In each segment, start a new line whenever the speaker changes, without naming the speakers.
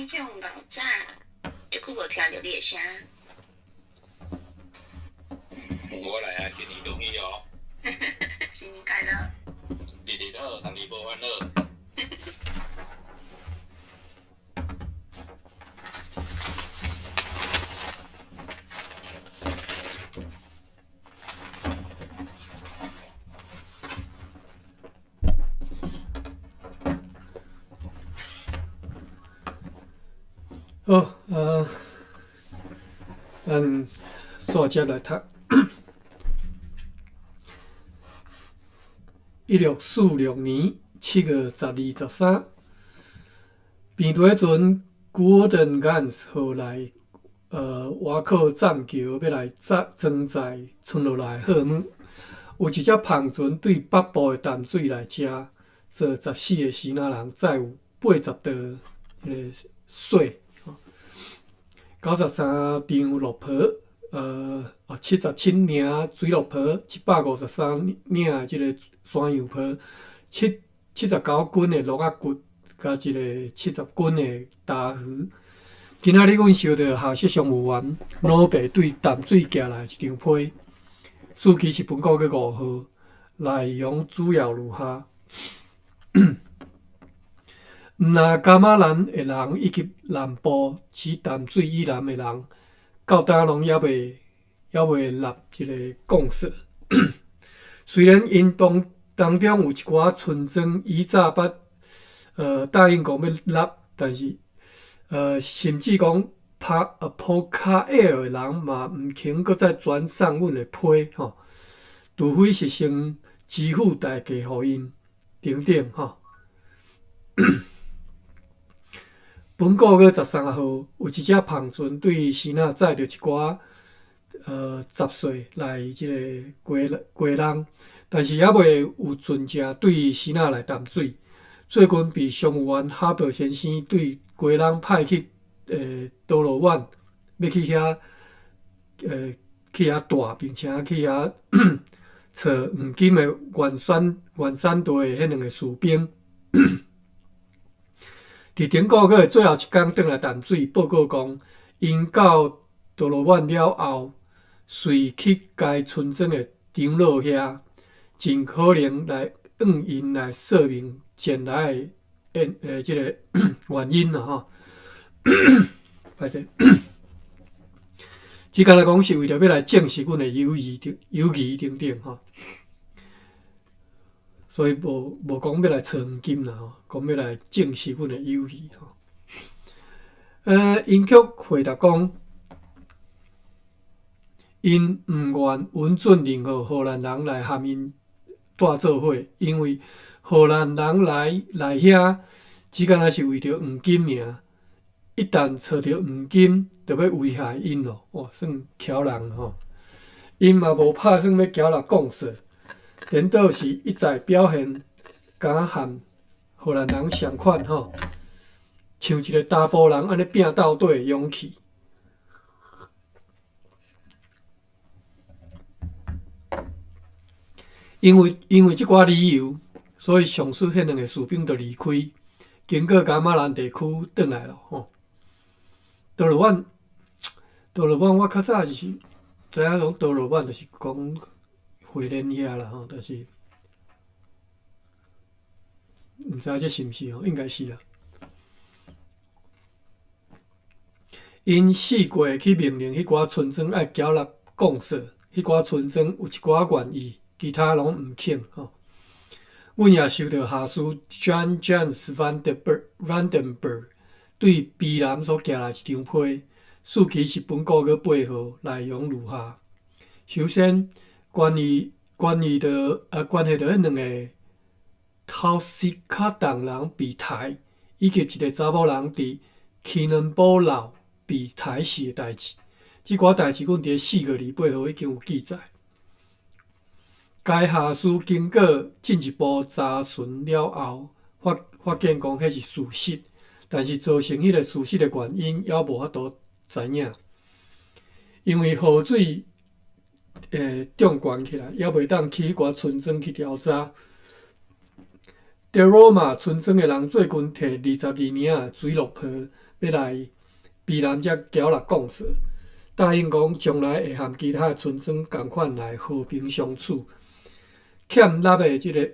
你向老早，足久無聽著你的聲。
我來啊，新年恭喜哦！
新年快樂！
日日好，逐日無煩惱。
好，咱煞接來讀。1646年7月12、13，病毒彼陣，Gordon Gans 號來瓦克棧橋欲來載裝載村落來貨物，有一隻帆船對北部的淡水來遮，坐14個支那人，載有80袋彼个水。93張落婆，77領水落婆，753領這个山羊皮，79斤的鹿仔骨，佮一个70斤的大魚。今仔日阮收著下屬商務員老爸對淡水寄來一張批，書記是本國月5號，內容主要如下。毋若噶瑪蘭的人以及南部及淡水以南的人，到今攏猶未納這个貢稅。雖然𪜶當中有一寡村莊以早捌答應講欲納，但是甚至講普卡爾的人嘛毋肯閣再轉送阮的批吼，除非是先支付代價予𪜶等等吼。本個月13號，有一隻帆船對支那載著一寡雜碎來這个基隆，但是猶未有船隻對支那來淡水。最近被商務員哈伯先生對基隆派去多羅灣，欲去遐住，並且去遐揣黃金的原產地的彼兩个士兵。佇頂個月最後一工轉來淡水，報告講，𪜶到多羅灣了後，隨去該村莊的長老遐，盡可能來向𪜶來說明前來的這个原因啦吼。歹勢，只敢若講是為著欲來證實阮的友誼等等吼。所以無講欲來揣黃金啦吼，講欲來證實阮的友誼吼。𪜶卻回答講，𪜶毋願允准任何荷蘭人來和𪜶蹛做伙，因為荷蘭人來遐，只敢若是為著黃金爾。一旦揣著黃金，就欲危害𪜶咯。哇，算抾人吼。𪜶嘛無拍算欲繳納貢稅。顛倒是一再表現敢和荷蘭人相款吼，像一个查埔人按呢拚到底的勇氣。因為這寡理由，所以上述彼兩个士兵就離開，經過噶瑪蘭地區轉來囉吼。多羅灣，多羅灣，我較早就是知影講多羅灣，就是講花蓮遐啦吼，但是毋知這是毋是吼，應該是啦。𪜶試過去命令彼寡村莊愛繳納貢稅，彼寡村莊有一寡願意，其他攏毋肯吼。阮也收著下屬 John James Vandenberg 對卑南所寄來一張批，書記是本個月8號，內容如下：首先，關係著彼兩个頭西卡當人被刣，以及一个查某人佇起卵堡老被刣死的代誌。這寡代誌，阮佇4月28號已經有記載。該下屬經過進一步查詢了後，發現講彼是事實，但是造成彼个事實的原因猶無法度知影，因為河水漲懸起來，猶袂當去彼寡村莊去調查。德羅馬村莊的人最近提22領水落皮，欲來卑南遮繳納貢稅，答應講將來會和其他村莊仝款來和平相處。欠納的這个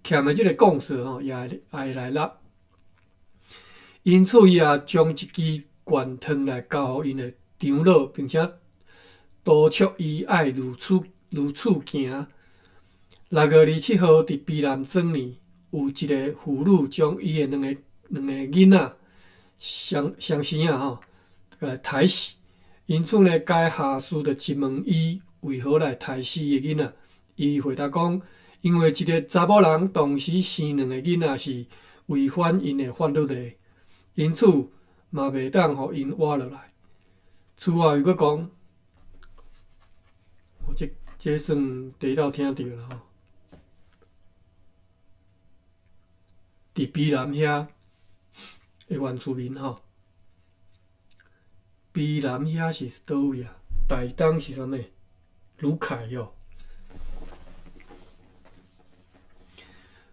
欠的這个貢稅吼，也會愛來納。因此，伊也將一支罐糖來交予𪜶的長老，並且督促伊愛如此如此行。6月27號，佇卑南莊裡，有一个婦女將伊的兩个囡仔雙雙生仔吼，來刣死。因此呢，該下屬就質問伊為何來刣死伊的囡仔。伊回答講，因為一个查某人同時生兩个囡仔是違反𪜶的法律的，因此嘛袂當予𪜶活落來。此外，又閣講，我這這算第一道聽著啦吼。佇卑南遐的原住民吼，卑南遐是佗位啊？台東是啥物？魯凱喲。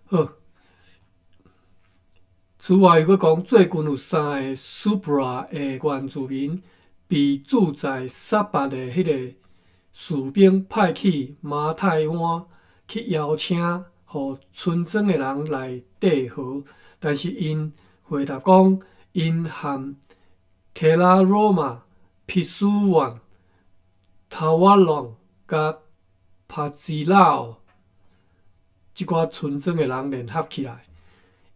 好，此外，又閣講，最近有三个 Supra 的原住民被駐在沙巴的彼个士兵派去馬太灣去邀請，予村莊的人來締和，但是𪜶回答講，𪜶和提拉羅馬、皮蘇萬、塔瓦隆佮帕茲拉奧這寡村莊的人聯合起來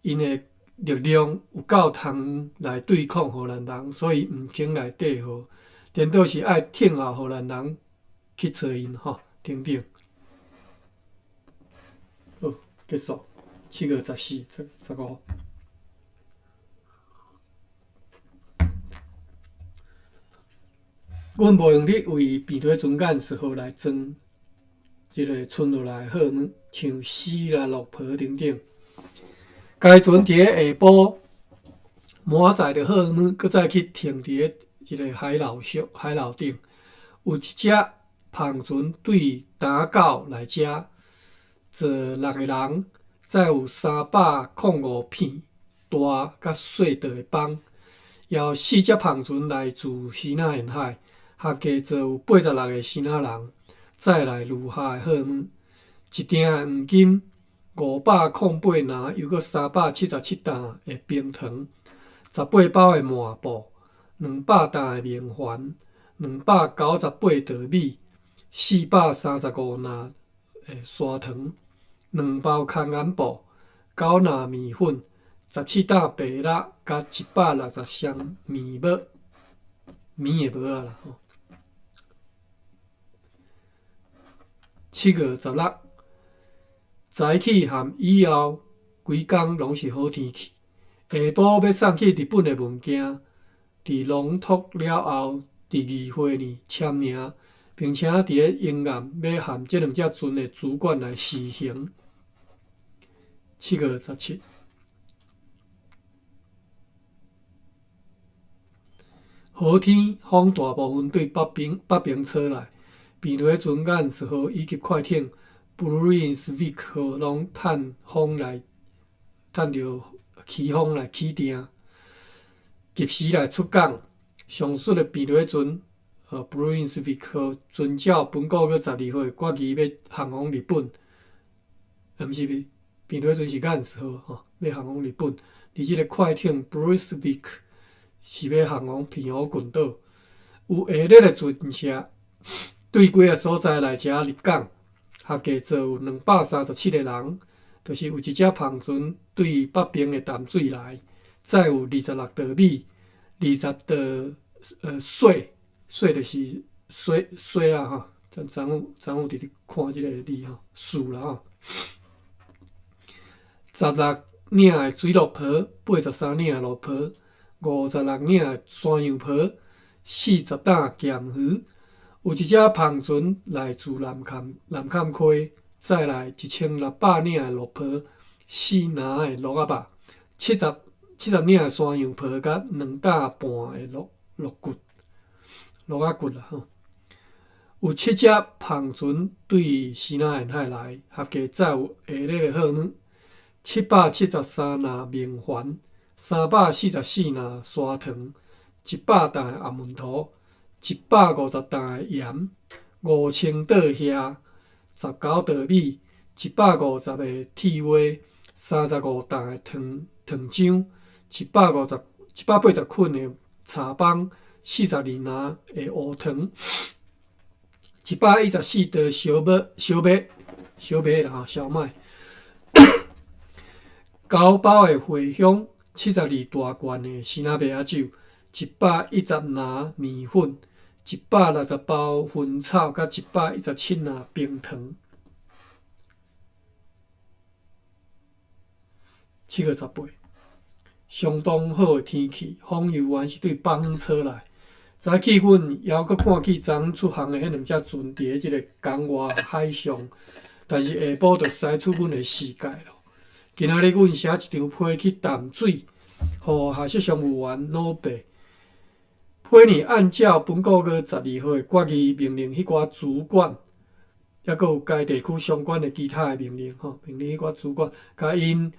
，𪜶的力量有夠通來對抗荷蘭人，所以毋肯來締和，顛倒是愛聽候荷蘭人去揣𪜶吼等等。好，結束。7月14、十十五。阮無閒得為病毒船間是號來裝這个剩落來的貨物，像絲啦、鹿皮等等。該船佇咧下晡滿載著貨物，閣再去停佇咧一个海老上、海老頂，有一隻帆船對打狗來遮，坐六个人，載有305片大佮細道的枋，也有四隻帆船來自支那沿海，合計坐有86个支那人，載來餘下的貨物。一鋛的黃金508籃，又閣377擔的冰糖，18包的麻布，200擔的棉環，298袋米，435籃的砂糖，2包空眼布，9籃麵粉，17擔白肉，佮160箱麵帽，麵的帽仔啦吼。7月16，早起和以後規工攏是好天氣。下晡欲送去日本的物件，佇籠托了後，佇議會裡簽名，並且佇咧沿岸欲和這兩隻船的主管來試行。7月17，好天，風大部分對北邊北邊吹來，平地船眼石號以及快艇布魯恩斯威克號攏趁風來趁著起風來起碇，及時來出港。上述的平地船布魯恩斯威克號遵照本國月12號決議欲航往日本，毋是平地船是眼石號吼，欲航往日本。而這个快艇布魯斯威克是欲航往澎湖群島。有下熱的船隻對幾个所在來遮入港，合計坐有237个人，就是有一隻帆船對北邊的淡水來，載有26袋米、20袋水，水就是水水仔吼，咱昨昏昨昏佇咧看這个字吼，澍啦吼。16領的水鹿皮，83領的鹿皮，56領的山羊皮，40擔鹹魚。有一隻帆船來自南崁南崁溪，載來1600領的鹿皮，4籃的鹿仔肉，70領的山羊皮，佮2擔半的鹿鹿骨鹿仔骨啦吼。有七隻帆船對支那沿海來，合計載有下列的貨物：773籃棉環， 344篮砂糖，100担的红门桃，150担的盐，5000桌虾，19石米，150个铁锅，35担的糖糖浆，180捆的柴枋，42篮的乌糖，114石小麦小麦小麦啦吼，小麦，9包的茴香，72大罐的西拿麦仔酒，110篮麵粉，160包薰草，佮117篮冰糖。7月18，相當好的天氣，風猶原是對北方吹來。早起阮猶閣看見昨昏出航的彼兩隻船佇咧這个港外海上，但是下晡就駛出阮的視界囉。今仔日阮寫一張批去淡水，予哈舍商務員老伯。批呢按照本個月12號的決議命令，彼寡主管，抑閣有該地區相關的其他的命令吼，命令彼寡主管，共𪜶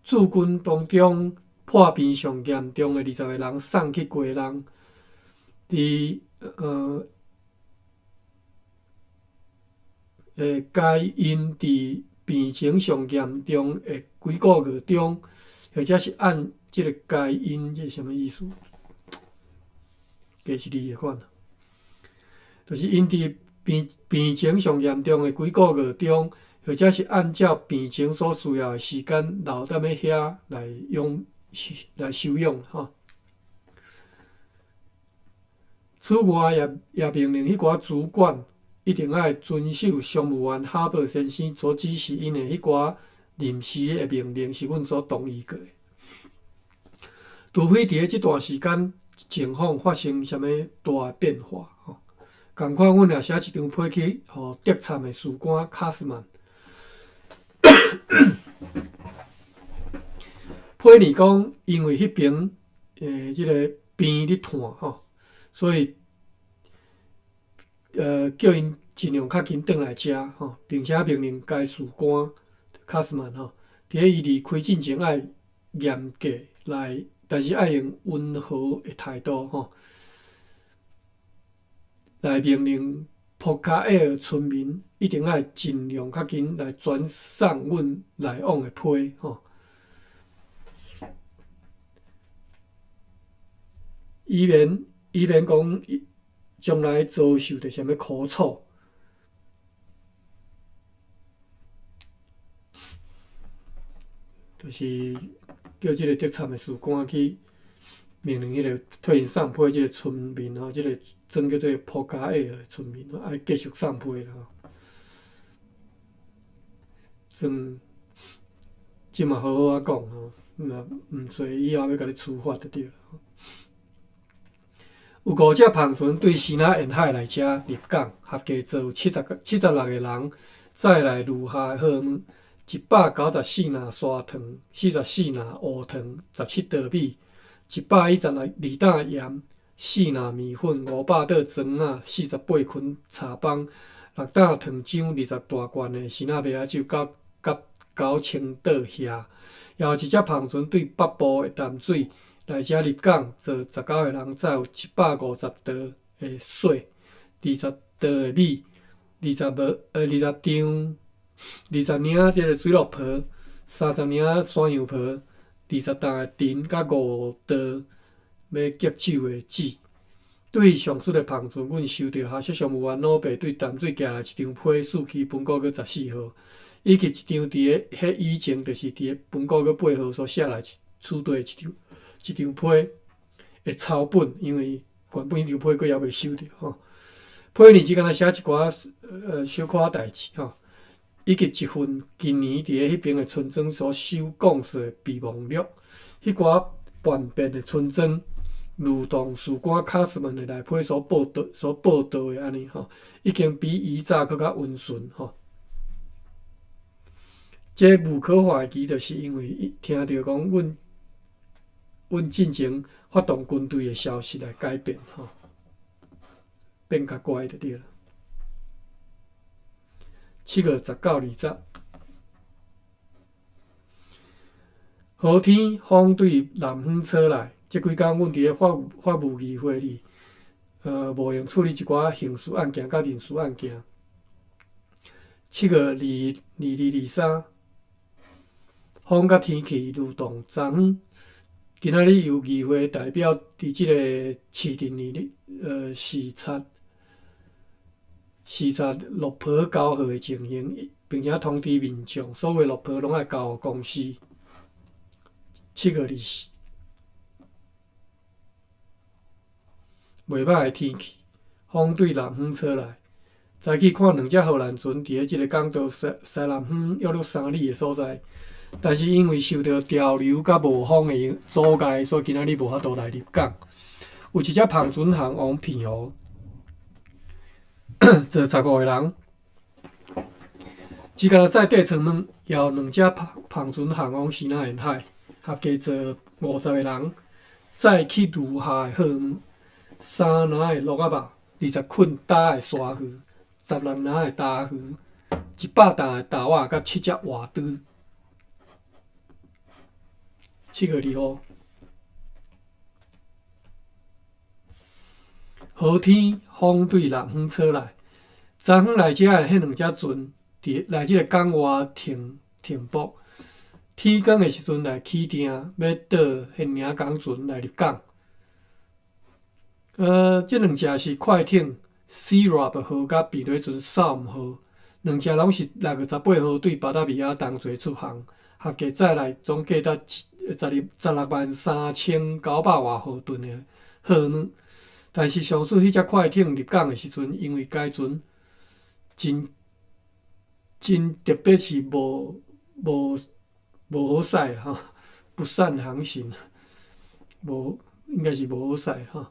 駐軍當中破病上嚴重的20個人送去基隆，佇該𪜶佇病情上嚴重的幾個月中，或者是按這个該𪜶，這是啥物意思？加一字的款，就是𪜶佇病情上嚴重的幾個月中，或者是按照病情所需要的時間留踮咧遐來養來休養吼。此外，也命令彼寡主管一定愛遵守商務員哈伯先生所指示𪜶的彼寡臨時的命令，是阮所同意過的。除非佇咧這段時間情況發生啥物大的變化吼。仝款，阮也寫一張批去予特參的士官卡斯曼。批呢講，因為彼爿這个病咧湠吼，所以叫𪜶盡量較緊轉來遮吼，並且命令該士官卡斯曼吼，佇咧伊離開進前愛嚴格來，但是愛用溫和的態度吼，來命令普卡埃爾村民一定愛盡量較緊來轉送阮來往的批吼，以免講將來遭受著啥物苦楚，就是叫這个特參的士官去命令彼个替𪜶送批這个村民吼，這个庄叫做普加埃爾的村民，愛繼續送批啦。算這嘛好好仔講吼，若毋做以後欲共你處罰就對了。有五隻帆船對西南沿海來遮入港，合計載有76個人，載來如下的貨物：194籃砂糖，44籃烏糖，17石米，112擔鹽，4籃麵粉，500桌磚仔，48捆柴枋，6擔糖漿，20大罐的西拿麥仔酒，佮9000桌蝦。也有一隻帆船對北部的淡水來遮入港，載19個人，載有150石的雪，20石的米，20張20領這个水落皮，30領山羊皮，20擔的藤，佮5石欲激酒的籽。對上述的帆船，阮收著哈舍商務員老爸對淡水寄來一張批，四期本個月14號，以及一張佇咧彼以前，就是佇咧本個月8號所寫來此對的一張批的抄本，因為原本彼張批閣猶未收著吼。批呢只敢若寫一寡小可代誌吼，以及一份今年佇咧彼爿的村莊所收貢稅的備忘錄，彼寡叛變的村莊，如同士官卡斯曼的內批所報道的按呢吼，已經比以早閣較溫順吼。這無可懷疑，就是因為聽著講阮進前發動軍隊的消息來改變吼，變較乖就對了。7月19、20。好天風對南方吹來，這幾工阮佇咧法務議會裡，無閒處理一寡刑事案件佮民事案件。7月2日、22、23，風佮天氣流動。昨昏今仔日由議會代表佇這個市鎮裡視察落皮交貨的情形，並且通知民眾，所有落皮攏愛交予公司。7月24，袂歹的天氣，風對南方吹來。早起看兩隻荷蘭船佇咧這个港道西南方約略3里的所在，但是因為受著潮流佮無風的阻礙，所以今仔日無法度來入港。有一隻帆船航王騙予，坐15個人，只干焦載綴床門，也有兩隻帆船航王西南沿海，合計坐50個人，載去餘下的貨物：三籃的鹿仔肉，20捆焦的鯊魚，16籃的大魚，100擔的豆仔，佮七隻活豬。7月2號，好天風對南方吹來，昨昏來遮的彼兩隻船，佇來這个港外停泊。天光的時陣來起碇，欲倒彼領港船來入港。這兩隻是快艇 Searab 號佮避雷船 Psalm 號，兩隻攏是6月18號對巴達維亞東坐出航，合計載來總計達166,900外號噸的貨物。但是上次彼隻快艇入港的時陣，因為該船真特別是無好駛吼，不善航行，無應該是無好駛吼。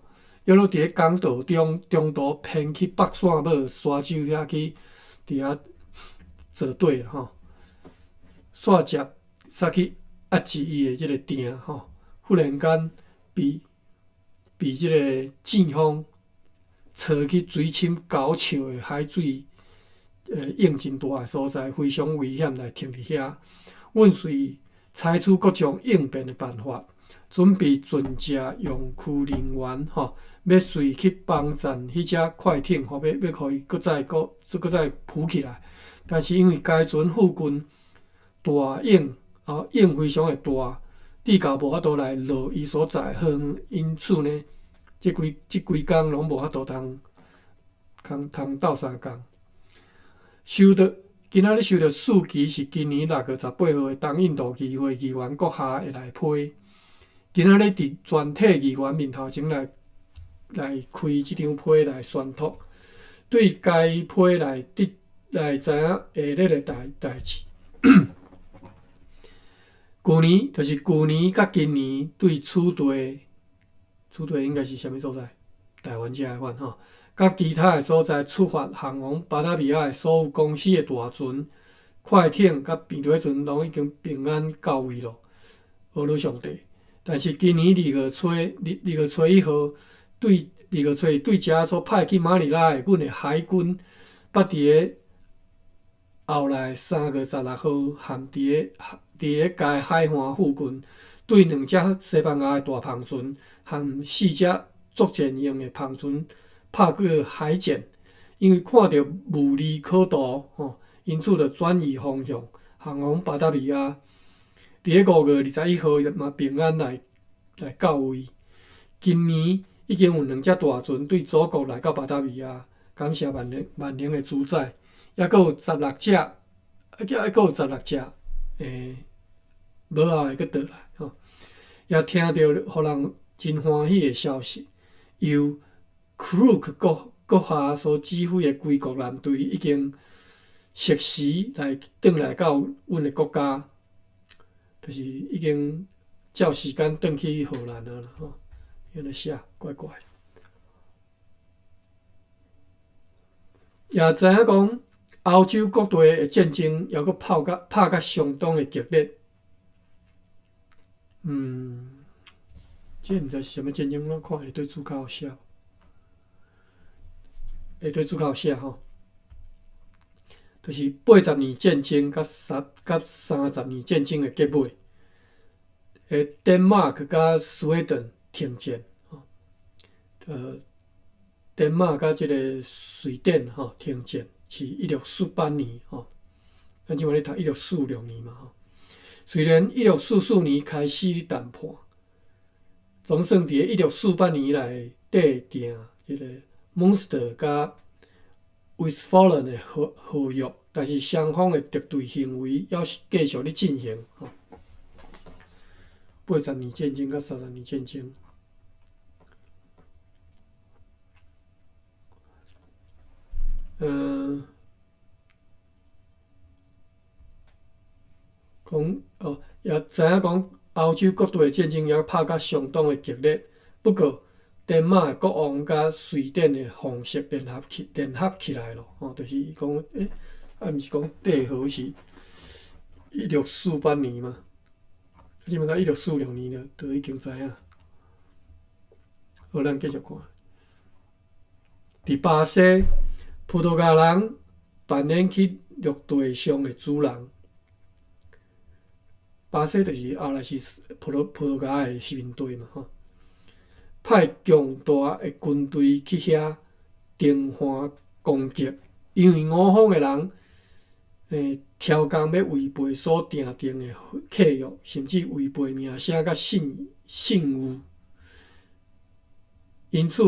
猶閣佇咧港道中中途偏去北線尾沙洲遐去，佇遐坐底吼，煞接煞去壓制伊的這个碇吼，忽然間被這个旋風吹去水深九尺的海水，湧真大的所在，非常危險來停佇遐。阮遂採取各種應變的辦法，準備船隻用區人員吼，欲隨去幫贊彼隻快艇吼，欲予伊閣再浮起來。但是因為該船附近大湧哦，湧非常的大，至到無法度來落伊所在的貨物，因此呢，這幾工攏無法度通鬥相共。收到今仔日收著四期是今年6月18號的東印度議會議員閣下會來批。今仔日佇全體議員面頭前來開這張批來宣讀，對該批來得來知影下日的代誌。舊年就是舊年佮今年對此地，此地應該是啥物所在？台灣遮的款吼，佮其他的所在出發航往巴達維亞的所有公司的大船、快艇佮平底船，攏已經平安到位咯。阿彌上帝！但是今年2月初1號，對2月初對遮所派去馬尼拉的阮的海軍，捌佇咧後來3月16號，含佇咧該海岸附近，對兩隻西班牙的大帆船和四隻作戰用的帆船拍過海戰，因為看著無利可圖，吼，因此就轉移方向，航往巴達維亞。佇咧5月21號嘛平安來到位。今年已經有兩隻大船對祖國來到巴達維亞，感謝萬能的主宰，抑閣有十六隻，抑閣有十六隻，無後會閣倒來吼。也聽著予人真歡喜的消息，由 Crook 閣下所指揮的歸國艦隊已經適時來轉來到阮的國家，就是已經照時間轉去荷蘭啊啦吼。伊按呢寫，怪怪。也知影講，歐洲各地的戰爭猶閣拍甲相當的激烈。這毋知是啥物戰爭，我看下底註腳有寫，下底註腳有寫吼，就是80年戰爭佮30年戰爭的結尾。的丹麥佮 Sweden 停戰，吼，丹麥佮這個瑞典吼停戰，是1648年吼，咱這擺咧讀1646年嘛吼。雖然1644年開始談判，總算佇1648年內底訂這個 Münster 佮 Westfalen 的和約，但是雙方的敵對行為猶是繼續咧進行吼。80年戰爭佮30年戰爭，講哦，也知影講歐洲各地的戰爭也拍甲相當的激烈。不過，丹麥的國王佮瑞典的皇室聯合起來咯，吼，就是伊講，啊，毋是講締和是1648年嗎？這擺到1646年了，都已經知影。好，咱繼續看。佇巴西，葡萄牙人扮演起陸地上的主人。巴西就是後來是葡萄牙的殖民地嘛，吼。派強大的軍隊去遐定環攻擊，因為我方的人，超工欲違背所訂定的契約，甚至違背名聲佮信譽，因此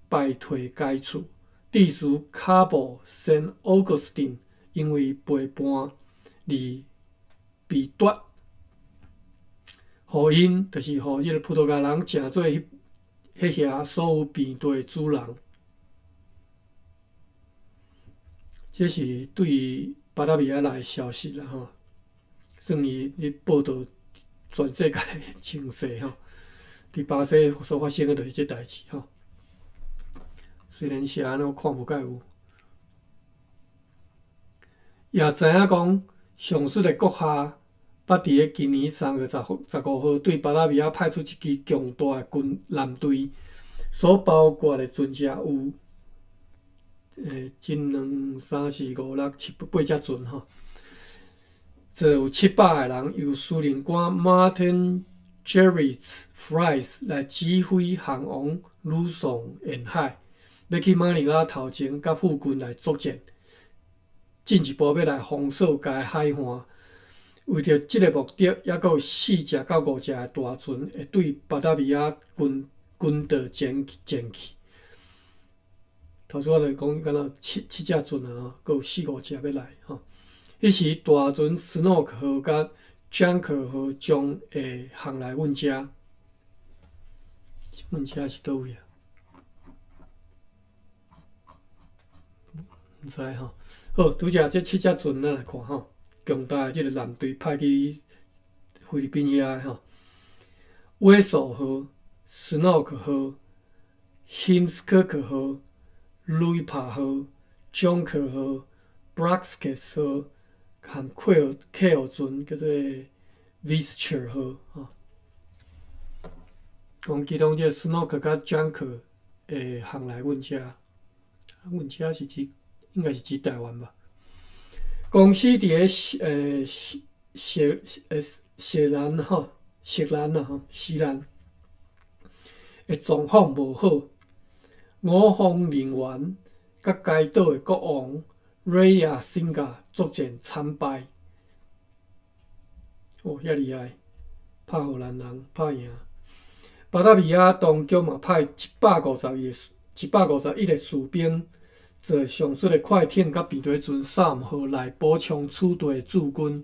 敗退該處。致使卡布聖奧古斯丁因為背叛而被奪，予𪜶就是予這个葡萄牙人成做彼遐所有平地的主人。這是對巴達維亞來的消息啦吼，算伊咧報導全世界的情勢吼。佇巴西所發生的就是這代誌吼。雖然寫按呢，我看無蓋有，也知影講上述的閣下捌佇咧今年3月15號對巴達維亞派出一支強大的軍艦隊，所包括的船隻有，一、兩、三、四、五、六、七、八隻船吼，載有700個人，由司令官 Martin Gerrits Fries 來指揮航往呂宋沿海，欲去馬尼拉頭前佮附近來作戰，進一步欲來封鎖該海岸。為著這个目的，猶閣有四隻到五隻的大船會對巴達維亞群島前去。頭拄仔就講，敢若七隻船啊，閣有四五隻欲來吼。彼時大船斯諾克號佮江克號將會航來阮遮。阮遮是佗位啊？毋知吼。好，拄才這七隻船，咱來看吼，強大的這个艦隊派去菲律賓遐吼。威索號、斯諾克號、希斯克克號、雷帕號、江克號、布拉斯克斯號和客船叫做 Vischer 號吼。講其中這个斯諾克佮江克會航來阮遮，阮遮是指應該是指台灣吧。公司佇咧雪蘭吼，雪蘭啊吼，西蘭的狀況無好，我方人員佮該島的國王瑞亞辛加作戰慘敗。哦，遐厲害，拍荷蘭人拍贏。巴達維亞當局嘛派151個士兵，坐上述的快艇佮平地船三號來補充此地的駐軍。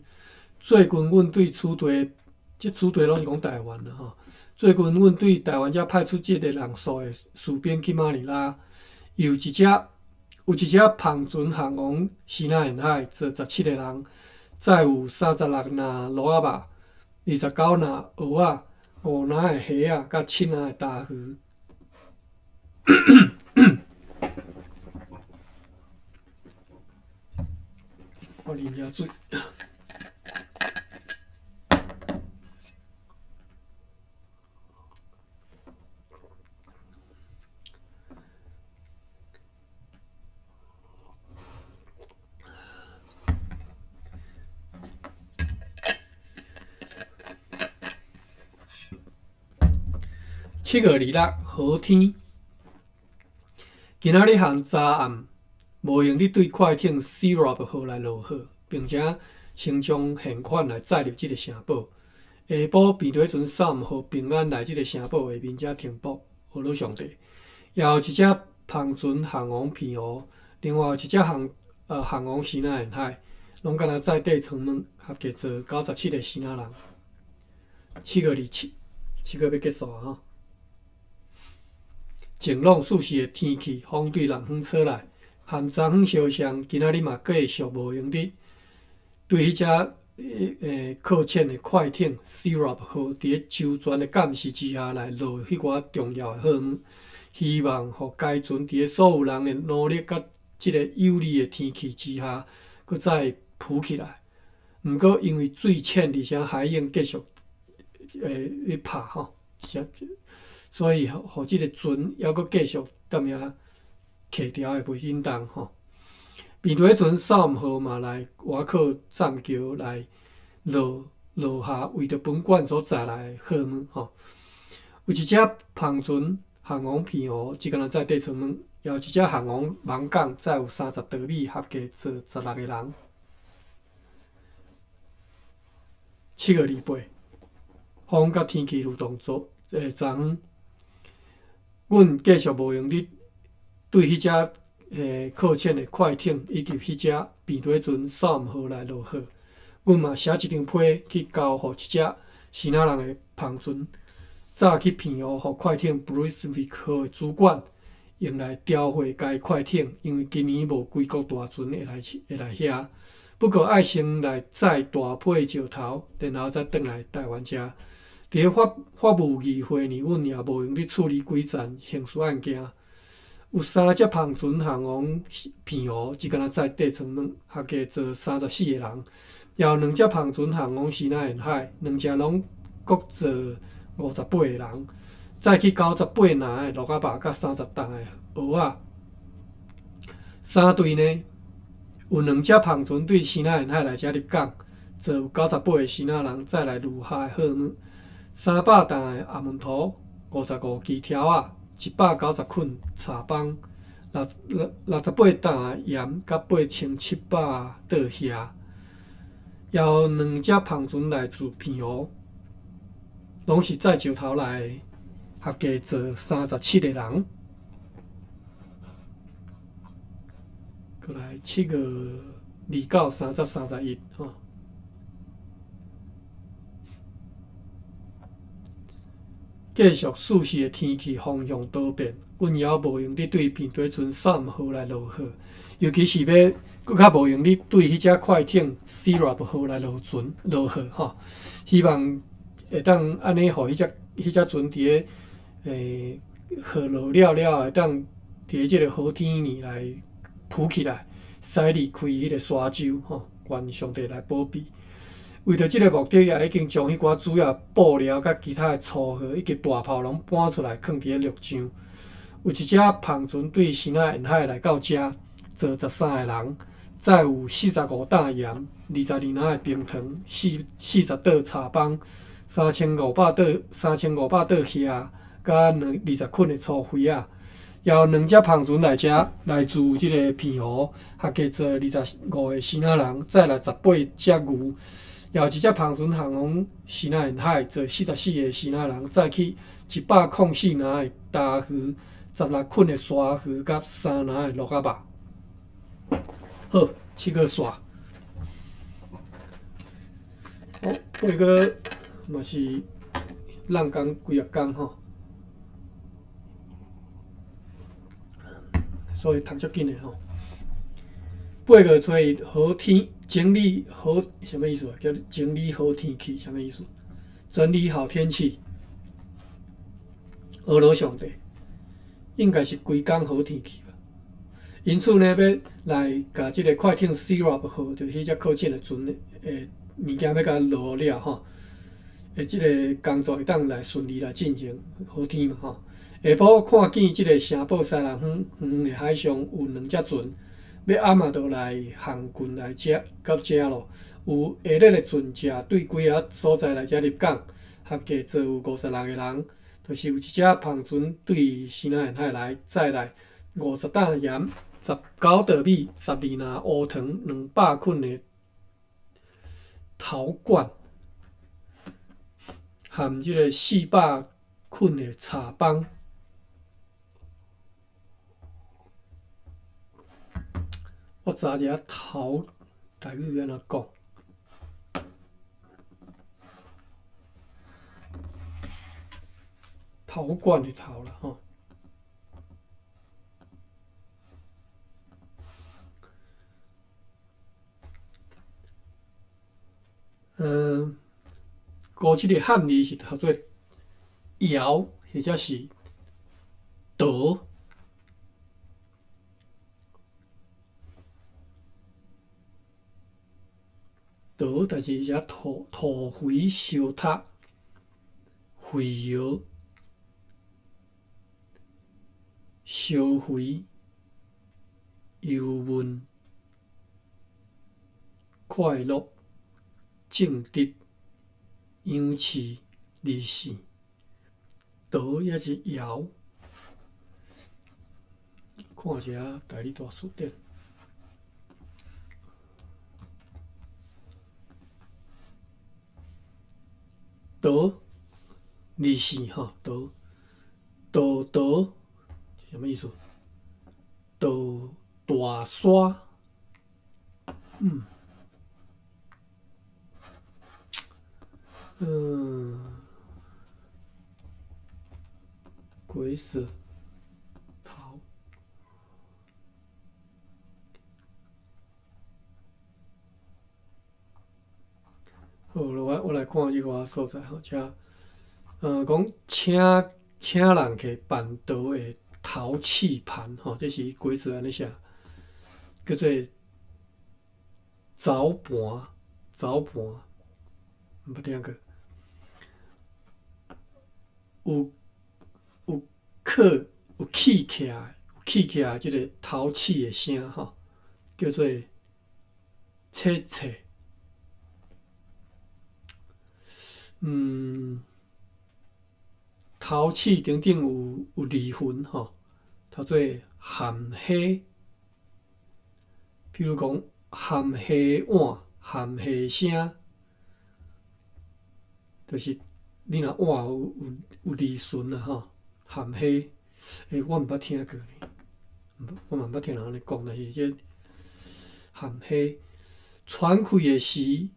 最近阮對此地，這此地攏是講台灣啦吼。最近阮對台灣才派出這个人數的士兵去馬尼拉，有一隻帆船航往西南沿海，載17個人，載有36籃蘆仔肉、29籃蚵仔、5籃的蝦仔，佮7籃的大魚。我啉下水。7月26，好天。今仔日和昨暗，無閒得對快艇 Seraph 號來落雨，並且先將現款來載入這个城堡。下晡平底船三號平安來這个城堡下面才停泊，呵咾上帝。也有一隻帆船航往澎湖，另外有一隻航往西南沿海，攏敢若載底艙門，合計坐97個支那人。7月27，7月欲結束啊吼。晴朗舒適的天氣，風對南方吹來，和昨昏相像。今仔日嘛繼續無閒得對彼隻擱淺的快艇 Seraph 號佇咧周全的監視之下來落彼寡重要的貨物，希望予該船佇咧所有人的努力佮這个有利的天氣之下，閣再浮起來。毋過因為水淺，而且海湧繼續咧拍吼，所以予這个船猶閣繼續踮遐客牢會袂振動吼。平底船三號嘛來倚靠棧橋來落下為著本館所載來的貨物吼。有一隻帆船航往澎湖，只敢若載底艙門；也有一隻航往網港，載有30桌米，合計坐16個人。7月28，風佮天氣如同昨昏，阮繼續無閒得對彼隻擱淺的快艇以及彼隻平底船三號來落雨。阮嘛寫一張批去交予一隻支那人的帆船，早去澎湖予快艇 Brunswick 號的主管用來調貨該快艇，因為今年無歸國大船會來遐。不過愛先來載大批石頭，然後才轉來台灣遮。佇咧法務議會呢，阮也無閒得處理幾件刑事案件。有三隻帆船航往澎湖，只敢若載底艙門，合計坐34個人。也有兩隻帆船航往西南沿海，兩隻攏各坐58個人。載去98籃的蘆仔肉，佮30擔的蚵仔。三隊呢，有兩隻帆船對西南沿海來遮入港，坐有98個支那人，載來餘下的貨物。300擔的紅毛土，55支柱仔，190捆柴枋，68擔鹽，佮8700桌蝦。也有兩隻帆船來自澎湖，攏是載石頭來的，合計坐37個人。閣來7月29、30、31吼。繼續舒適的天氣風向多變，阮猶無閒得對平底船三號來落雨，尤其是欲閣較無閒得對彼隻快艇 Seraph 號來落船落雨吼。希望會當按呢，予彼隻船佇咧雨落了了，會當佇咧這个好天呢來浮起來，駛離開彼个沙洲吼。願上帝來保庇。為著這个目的，也已經將彼寡主要布料佮其他的粗貨以及大炮攏搬出來，囥佇咧陸上。有一隻帆船對西南沿海來到遮，坐13個人，載有45擔鹽、22籃的冰糖、40桌柴枋、3500桌蝦，佮20捆的粗肥仔。也有兩隻帆船來遮，來自這个澎湖，合計坐25個支那人，載68隻牛。也有一隻帆船航往西南沿海，坐44個支那人，載去104籃的大魚、16捆的沙魚，佮3籃的蘆仔肉。好，7月煞。好，8月嘛是浪工幾仔工吼，所以讀足緊的吼。8月初一，好天整理好，啥物意思啊？叫整理好天氣，啥物意思？整理好天氣，呵咾上帝，應該是規工好天氣吧。因此呢，欲來共這个快艇 Seraph 號，就是彼隻擱淺的船的物件，欲共落了吼，的這个工作會當來順利來進行，好天嘛吼。下晡看見這个城堡西南方遠的海上有兩隻船。欲暗仔就來航近來遮到遮咯，有下熱的船隻對幾仔所在來遮入港，合計坐有56個人，就是有一隻帆船對西南沿海來載來50擔鹽、19袋米、12籃烏糖、200捆的陶罐，含這个400捆的茶枋。我查一下陶台語欲按怎講？陶罐的陶啦吼。古這个漢字是讀做窑，或者是陶。陶，但是寫土肥燒塔，肥窑，燒肥，油溫，快樂，正直，養飼，利是，陶抑是窑。看一下台語大辭典。陶，利是吼，陶，陶陶，啥物意思？陶大山，鬼死陶。好，我來看這個所在吼，遮，講請人客辦桌的陶器盤吼，這是鬼子按呢寫，叫做槽盤，槽盤，毋捌聽過。有刻有起起來，有起起來這个陶器的聲吼，叫做切切。陶器顶顶有二分吼，读做含虾，譬如講含蝦碗、含蝦聲，就是你若碗有二巡啊吼，含蝦，我毋捌聽過呢，我嘛毋捌聽人按呢講，但是這含蝦喘氣的時，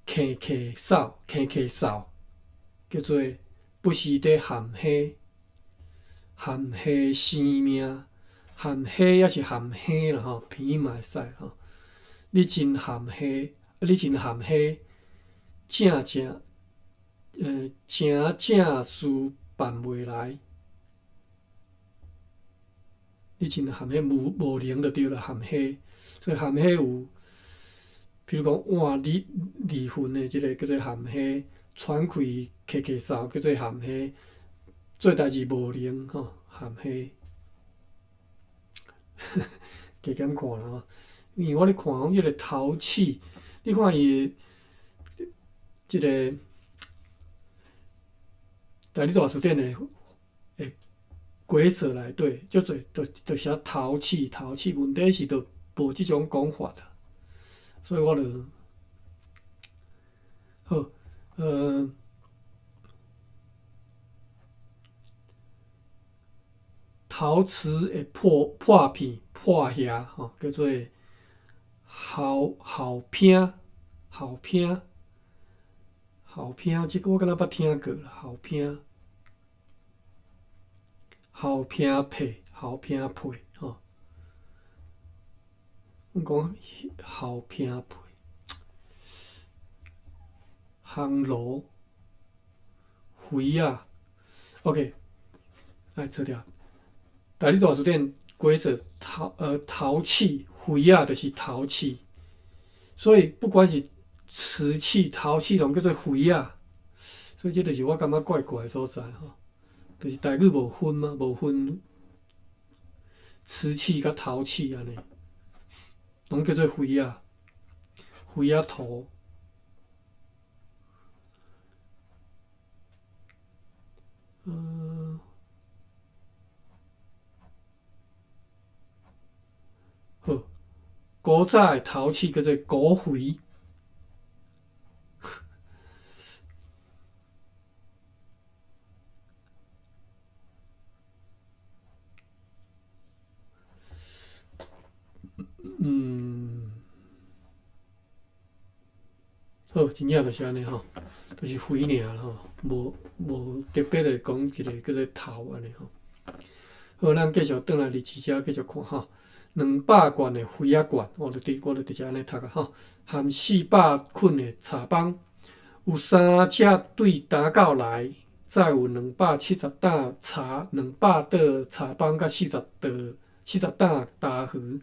咳咳嗽，咳咳嗽，叫做不時佇含蝦，含蝦生命，含蝦抑是含蝦啦吼，鼻音嘛會使吼。你真含蝦，你真含蝦，正正，正正事辦袂來。你真含蝦無能就對啦，含蝦，所以含蝦有，比如講碗二分的這个叫做含蝦，喘氣咳咳嗽叫做含蝦，做代誌無能吼，含蝦。加減看啦吼，因為我咧看講這个陶器，你看伊的這个台語大辭典的鬼舍內底，足濟都寫陶器，陶器問題是都無這種講法啦，所以我就好，陶瓷的破片破瓦吼，叫做好片，好片，好片，這個我敢若捌聽過啦，好片，好片皮，好片皮吼。阮講好片皮，烘爐，肥仔，OK，來撤掉。台語大辭典規則陶器，肥仔就是陶器，所以不管是瓷器、陶器，攏叫做肥仔。所以這就是我感覺怪怪的所在吼，就是台語無分嘛，無分瓷器佮陶器按呢，攏叫做肥仔，肥仔土。古早的陶器叫做古肥。好，真正就是按呢吼，就是肥爾吼，無特別的講一个叫做頭按呢吼。好，咱繼續轉來日誌遮繼續看吼。200罐的肥仔罐，我就直接按呢讀啊吼。含400捆的柴枋，有三隻對打狗來，載有270擔柴，200桌柴枋佮40擔焦魚，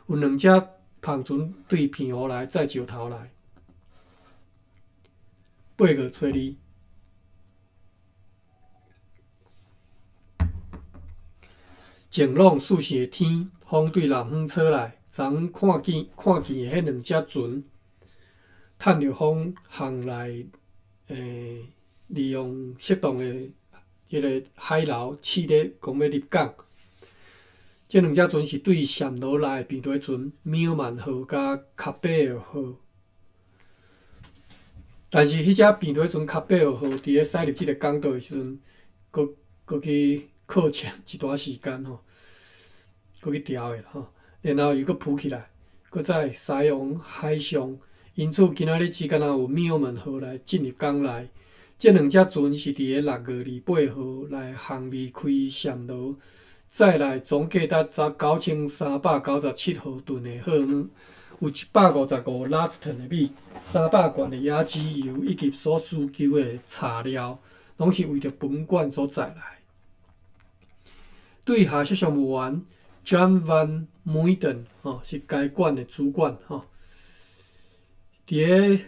有兩隻帆船對澎湖來載石頭來。8月初二，晴朗四時的天，風對南方吹來，昨昏看見的彼兩隻船，趁著風航來，利用適當的彼个海流，試咧講欲入港。這兩隻船是對暹羅來的平底船，繆曼號佮卡貝爾號。但是彼隻平底船卡貝爾號佇咧駛入這个港道的時陣，閣閣去擱淺一段時間吼，閣去調的吼，然後伊閣浮起來，閣再駛往海上。因此，今仔日只敢若有繆曼號來進入港內。這兩隻船是佇咧6月28號來航離開暹羅，載來總計達9397毫噸的貨物，有155拉斯頓的米、300罐的椰子油以及所需求的柴料，攏是為著本館所載來。對下屬商務員 John Van Muiden 吼，是該館的主管吼。佇咧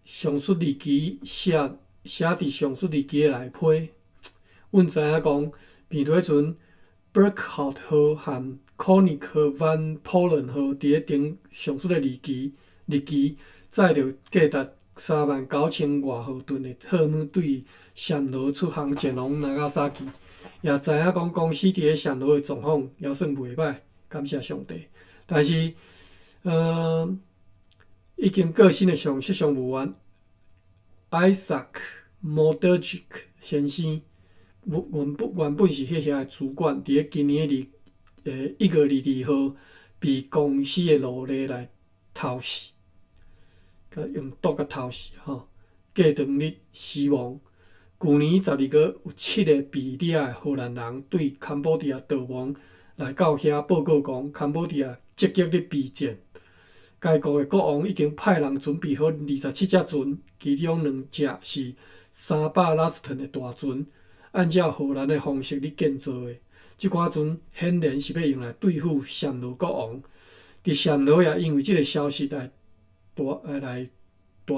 上述日期寫佇上述日期的內批，阮知影講，平底船 Berkhout 號和 Koninck van Polen 號佇咧頂上述的日期，載著價值39,000外毫噸的貨物對暹羅出航前往那加沙基，也知影講公司佇咧暹羅的狀況猶算袂䆀，感謝上帝。但是，已經過身的上屬商務員 Isaac Modergic 先生，原本是彼遐的主管，佇咧今年的1月22號被公司的奴隸來偷死，共用毒共偷死吼，過當日死亡。舊年12月有7个被掠的荷蘭人對柬埔寨逃亡來到遐報告講，柬埔寨積極咧備戰。該國的國王已經派人準備好27隻船，其中2隻是300拉斯頓的大船，按照荷蘭的方式咧建造的。這寡船顯然是欲用來對付暹羅國王。佇暹羅也因為這个消息來大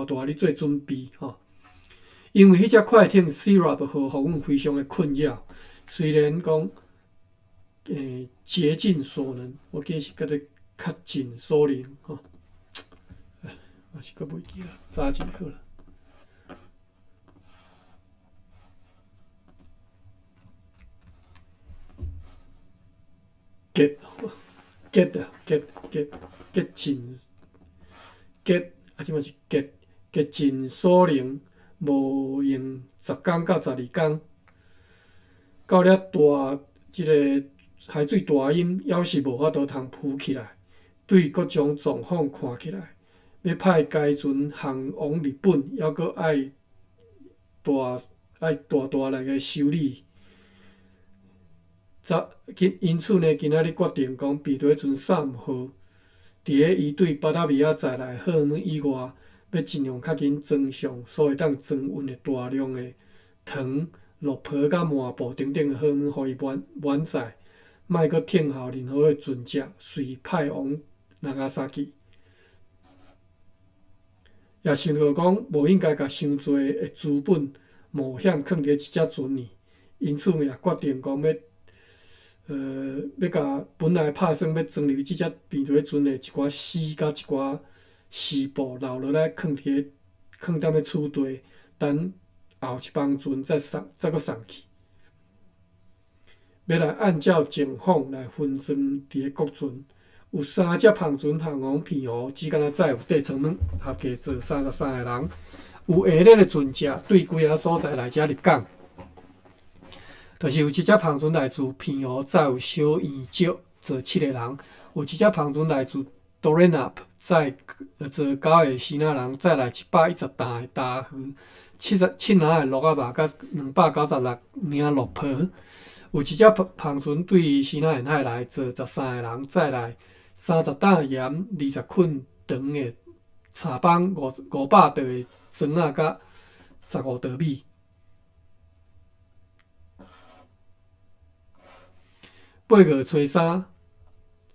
大咧做準備吼。因為彼隻快艇 Serap 號，予阮非常的困擾。雖然講，竭盡所能，我記得是叫做竭盡所能吼。也是閣袂記啦，查一下好啦。竭竭啊竭竭竭盡竭啊，這嘛是竭竭盡所能，無用10工到12工，到了大這个海水大淹，猶是無法度通浮起來。對各種狀況看起來，欲派該船航往日本，猶閣愛大大來个修理。因此呢，今仔日決定講，平底船3號，佇咧伊對巴達維亞載來貨物以外，欲盡量較緊裝上所會當裝運的大量的糖、綠皮佮麻布等等的貨物，予伊滿載，莫閣等候任何的船隻隨派往那加沙基。也想著講，無應該共傷濟的資本冒險囥佇咧一隻船裡，因此也決定講欲共本來拍算欲裝入這隻平底船的一寡絲佮一寡絲布留落來，囥踮咧此地，等後一班船再送，再閣送去。欲來按照情況來分裝佇咧各船，有三隻帆船航往澎湖，只敢若載有底艙門，合計坐33個人。有下熱的船隻對幾仔所在來遮入港，就是有一隻帆船來自澎湖，載有小圓石，坐七個人；有一隻帆船來自 Doranup，載坐九個支那人，載來110擔的大魚、77籃的鹿仔肉，佮296領鹿皮。有一隻帆船對支那沿海來，坐13個人，載來30擔鹽、20捆長的柴枋、500袋的磚仔，佮15袋米。8月初3，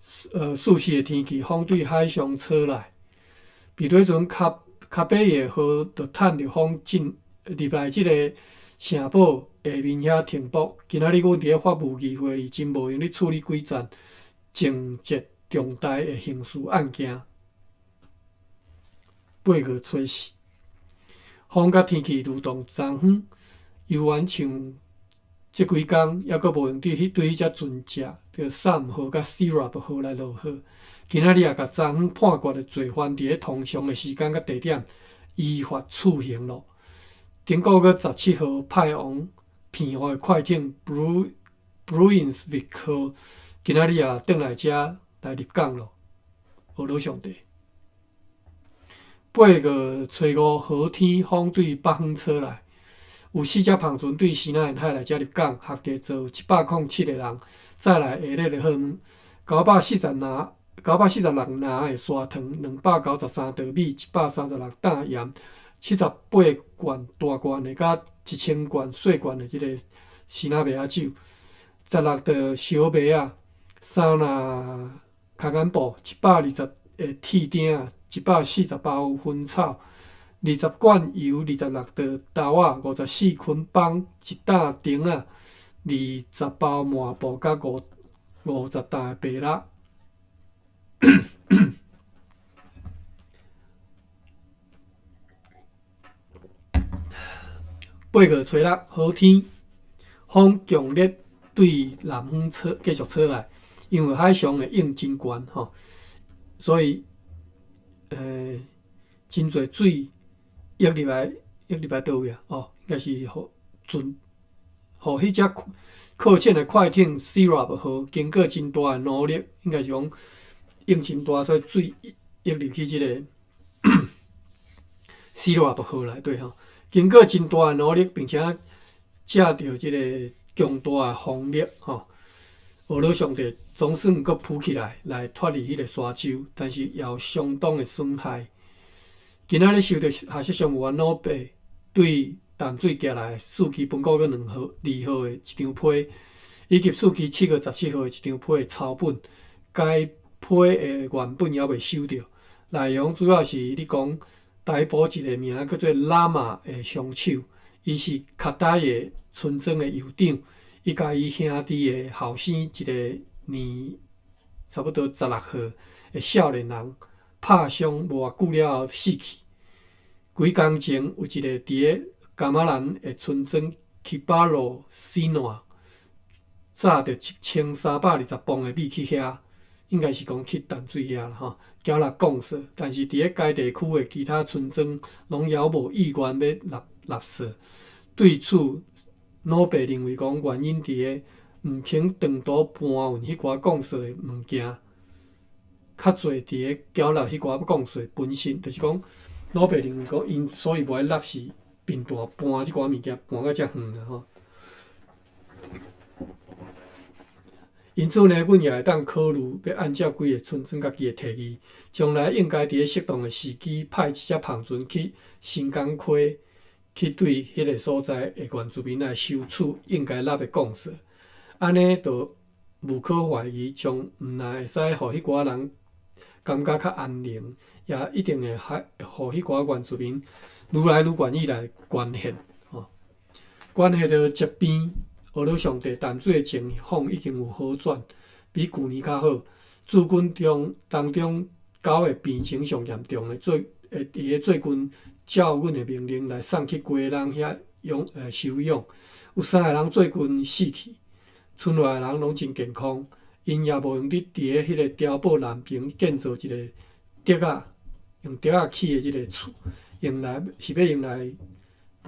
四時的天氣，風對海上吹來，避水船卡卡比爾號就趁著風進入來這个城堡下面遐停泊。今仔日阮佇咧法務議會裡真無閒咧處理幾件情節重大的刑事案件。8月初4，風佮天氣如同昨昏，猶原像這幾工，猶閣無閒對彼對彼隻船隻，著三號佮 Syrup 號來落雨。今仔日也共昨昏判決的罪犯，佇咧通常的時間佮地點依法處刑囉。頂個月17號派往澎湖的快艇 Brunswick 號，今仔日也轉來遮來入港囉。阿羅上帝。8月初5，好天，風對北方吹來，有四隻帆船對支那沿海來遮入港，合計坐107個人，載來下熱的貨物，946籃的砂糖，293袋米，136擔鹽，78罐大罐的，佮1000罐細罐的這个支那麥仔酒，16袋小麥仔，三籃空眼布，120个鐵釘仔，140包薰草，20罐油，26袋豆仔，54捆枋，1擔釘仔，20包麻布，佮50擔的白蠟。8月初6，好天，風強烈對南方吹，繼續吹來，因為海上的湧真懸吼，所以，真濟水湧入來，湧入來佗位啊？哦，應該是予船，予彼隻靠淺的快艇 Syrup 號經過真大的努力，應該是講湧真大，所以水湧入去這个 Syrup 號內底吼。經過真大的努力，並且藉著這个強大的風力吼，俄羅上帝總算閣浮起來，來脫離彼个沙洲，但是也有相當的損害。今仔日收著學習上有緣老伯對淡水寄來四期分國閣2號、2號的一張批，以及四期7月17號的一張批的抄本，該批的原本猶未收著。內容主要是咧講台埔一个名叫做喇嘛的商手，伊是卡達的村莊的酋長，伊共伊兄弟的後生一个年差不多16歲的少年人拍傷無偌久了後死去。幾工前有一个佇咧噶瑪蘭的村莊基巴羅斯諾，載著1320磅的米去遐，應該是講去淡水遐啦吼，繳納貢稅。但是佇咧該地區的其他村莊攏猶無意願欲納納稅。對此，老爸認為講原因佇咧毋肯長途搬運彼寡貢稅的物件，較濟佇咧繳納彼寡貢稅本身，就是講老爸認為講𪜶所以無愛納是貧惰搬這寡物件搬到遮遠啦吼。因此呢，阮也會當考慮欲按照規个村莊家己的提議，將來應該佇咧適當的時機派一隻帆船去新港溪，去對彼个所在的原住民來收取應該納的貢稅。按呢，就無可懷疑，將毋但會使予彼寡人感覺較安寧，也一定會予彼寡原住民愈來愈願意來捐獻。吼，關係著疾病，俄羅上帝淡水的情況已經有好轉，比舊年較好。駐軍中當中九个病情上嚴重的，最佇咧最近照阮的命令來送去基隆遐養收養。有三个人最近死去，賰落來的人攏真健康。𪜶 𪜶也無閒得佇咧彼个碉堡南爿建造一个竹仔，用竹仔起的這个厝，用來是欲用來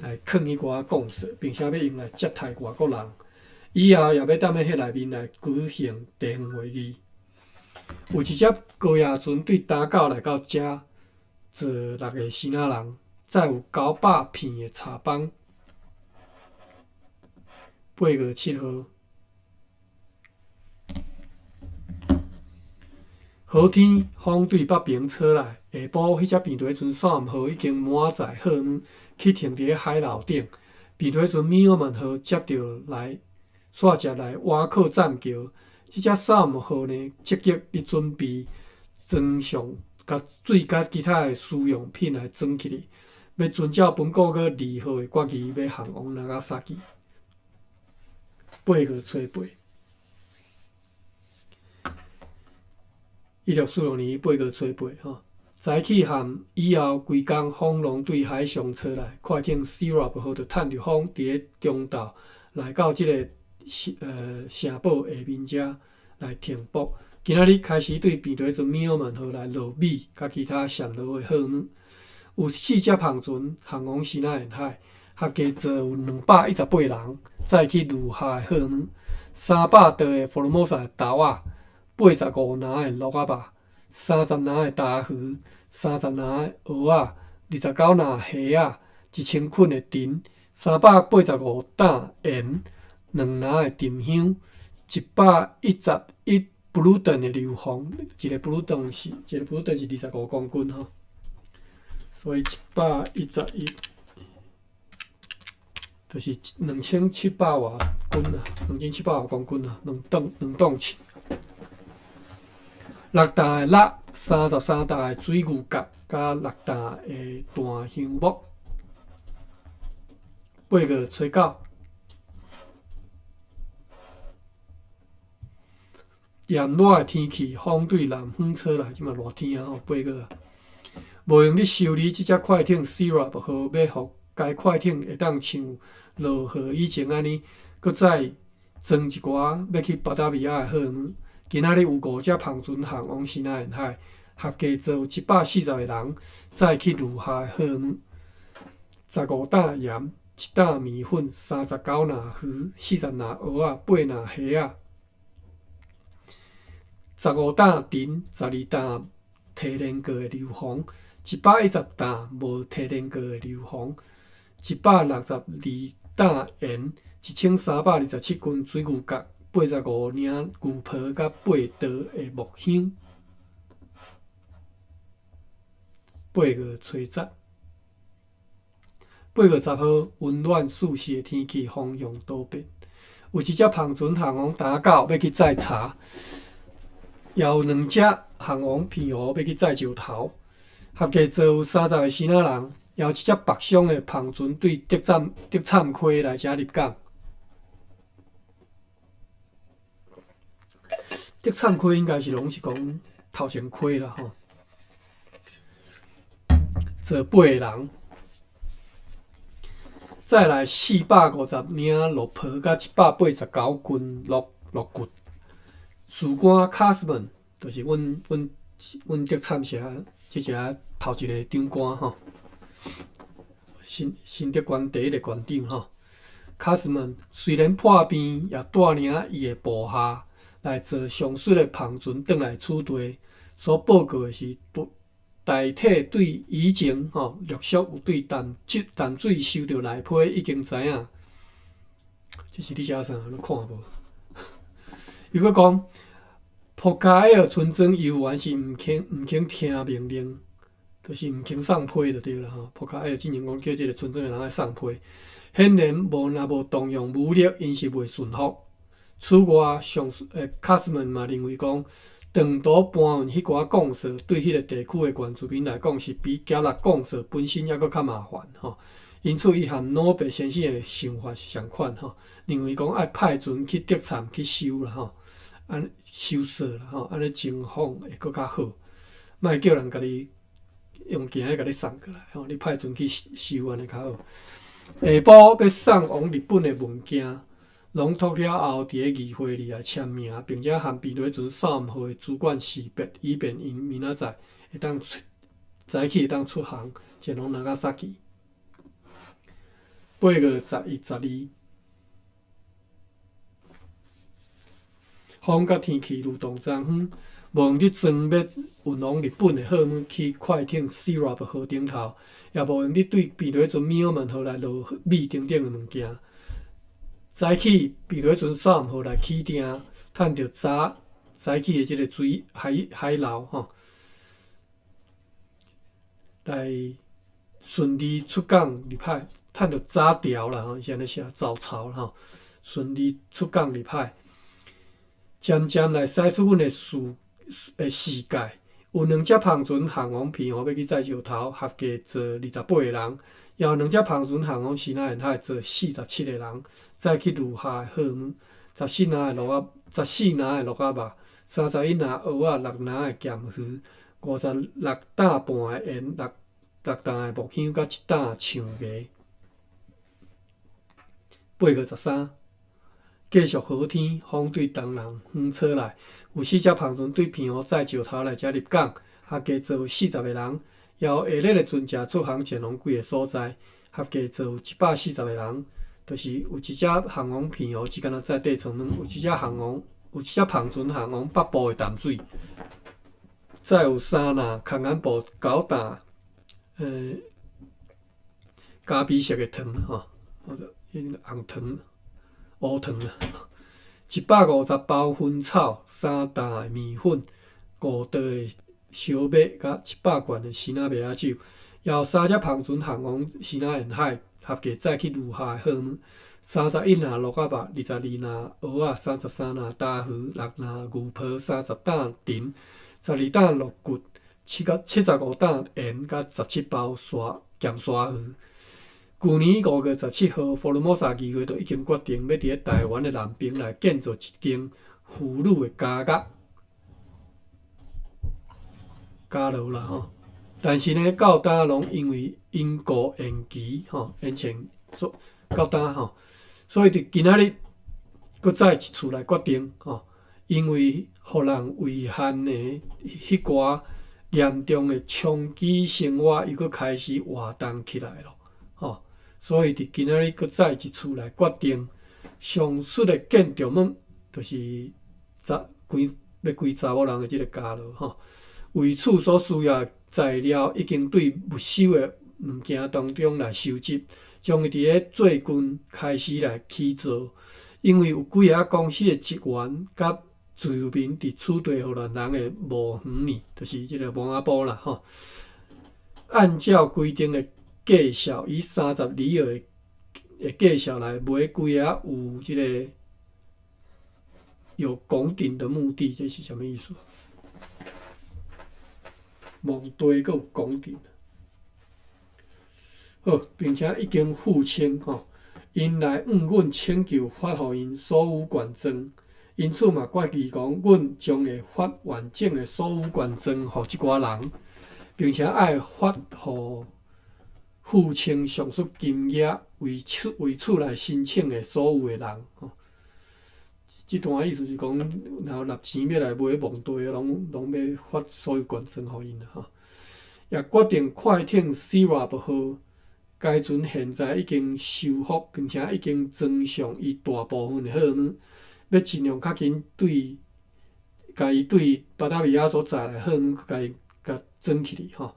來囥彼寡降數，並且欲用來接待外國人。以後也欲踮咧彼內面來舉行地方會議。有一隻高壓船對打狗來到遮，坐六个支那人，載有900片的柴枋。8月7號，好天風對北爿吹來，下晡彼隻平底船散號已經滿載貨物去停佇咧海樓頂。平底船米爾曼號接著來，煞接來倚靠棧橋。這隻散號呢，積極咧準備裝上共水佮其他的需用品來裝起去，欲遵照本國閣二號的決議，欲航往那伽薩基。8月初8，1646年8月初8，吼，早起和以後規工風浪對海上吹來，快艇 Seraph 號就趁著風佇咧中晝來到這个城堡下面遮來停泊。今仔日開始對平底船米爾曼號來落米佮其他暹羅的貨物。有四隻帆船航往西南沿海，合計坐有218人，載去餘下的貨物。300桌的福爾摩沙豆仔，85籃的鹿仔肉，30籃的大魚，30籃的蚵仔，29籃蝦仔，1000捆的藤，385擔鹽，2籃的沉香，111布魯頓的硫磺，一个布魯頓是25公斤吼，所以111就是2700外斤啊，2700外公斤啊，兩噸兩噸七。6擔的蠟，33擔的水牛角，佮6擔的檀香木。8月初9，炎熱的天氣，風對南方吹來，這馬熱天啊吼，八月，無閒咧修理這隻快艇 Seraph 號，欲予該快艇會當像落雨以前按呢，閣再裝一寡欲去巴達維亞的貨物。今仔日有五隻帆船航往西南沿海，合計坐有140個人，載去餘下的貨物。15擔鹽，1擔麵粉，39籃魚，40籃蚵仔，8籃蝦仔。15擔藤，12擔提煉過的硫磺，110擔無提煉過的硫磺，162擔鹽，1327斤水牛角，85領牛皮佮8桌的木香。8月初10，8月10號，溫暖舒適的天氣，風向多變。有一隻帆船航往打狗，欲去載柴。也有兩隻航往澎湖欲去載石頭，合計坐有30個支那人。也有一隻北上的帆船對德桹溪來遮入港。德桹溪應該是攏是講頭前溪啦吼。坐8個人，再來450領鹿皮佮189斤鹿鹿骨。士官卡斯曼，就是阮德參社這隻頭一个長官吼，新德縣第一个縣長吼。卡斯曼雖然破病，也帶領伊的部下來坐上述的帆船轉來此地。所報告的是，大體對以前吼陸續有對淡水淡水收著內批已經知影。這是你寫啥？你看無？伊閣講，普卡埃爾村莊猶原是毋肯聽命令，就是毋肯送批就對啦吼。普卡埃爾之前講叫這个村莊的人愛送批，顯然無若無動用武力，𪜶是袂順服。此外，上述卡斯曼嘛認為講，長途搬運彼寡降數對彼个地區的原住民來講，是比劫掠降數本身猶閣較麻煩吼。因此，伊和魯伯先生的想法是相款吼，認為講愛派船去德參去收啦吼。按收索啦吼，按呢情況會閣較好。莫叫人共你用行的共你送過來吼，你派船去收按呢較好。下晡欲送往日本的物件，朗讀了後，佇咧議會裡來簽名，並且和平底船掃毋號的主管士別，以便𪜶明仔載會當出早起會當出航前往那伽薩奇。8月11、12，風佮天氣愈動昨昏，無閒佇裝欲運往日本的貨物去快艇 Syrup 號頂頭，也無閒佇對平底船廟門號來落米等等的物件。早起平底船掃毋號來起訂，趁著早早起的這个水海海流吼，來順利出港入海，趁著早潮啦吼，伊是按呢寫早潮啦吼，順利出港入海，漸漸來駛出阮的視的視界。有兩隻帆船航往澎湖欲去載石頭，合計載28個人；也有兩隻帆船航往西南沿海，載47個人，載去呂下的貨物，14籃的鹿仔，14籃的鹿仔肉，31籃蚵仔，6籃的鹹魚，56擔半的鹽，六擔的木香，佮1擔橡皮。8月13。繼續好天，風對東南風吹來，有四隻帆船對澎湖載石頭來遮入港，合計載有40個人。也有下日的船隻出航前往幾个所在，合計載有140個人。就是有一隻航往澎湖，只敢若載塊倉卵；有一隻航往，有一隻帆船航往北部的淡水，載有3籃空眼布9擔，咖啡色的糖吼，或者紅糖。烏糖啊，150包薰草，3擔的麵粉，5袋的燒麥，佮100罐的生仔麥仔酒，也有三隻帆船航往西南沿海，合計載去呂下的貨物，31籃鹿仔肉，22籃蚵仔，33籃大魚，6籃牛皮，30擔陳，12擔鹿骨，75擔鹽，佮17包沙鹹沙魚。舊年5月17號，福爾摩沙議會就已經決定，欲佇咧臺灣的南爿來建造一間婦女的監獄監牢啦吼。但是呢，到今攏因為因故延期吼，延前所到今吼，所以佇今仔日閣再一次來決定吼，因為予人遺憾的彼寡嚴重的長期生活又閣開始活動起來咯吼。所以佇今仔日閣再一次來決定，上述的建築物，就是查關欲關查某人的這个監牢吼。為此所需要的材料已經對沒收的物件當中來收集，將會佇咧最近開始來起造。因為有幾个公司的職員佮自由民佇此地荷蘭人的墓園裡，就是這个墓仔埔啦吼。按照規定的價數，以30里爾的價數來買幾个有這个有拱頂的墓地，這是啥物意思？墓地閣有拱頂。好，並且已經付清吼，𪜶來向阮請求發予𪜶所有權狀，因此嘛決議講，阮將會發完整的所有權狀予這寡人，並且愛發予付清上述金額為此為此來申請的所有的人。吼，這段意思是講，若有納錢欲來買墓地，攏攏欲發所有權狀予𪜶啦。吼，也決定快艇 Syrup 號，該船現在已經修復，並且已經裝上伊大部分的貨物，欲盡量較緊對，共伊對巴達維亞所載來貨物，共伊共裝起去吼。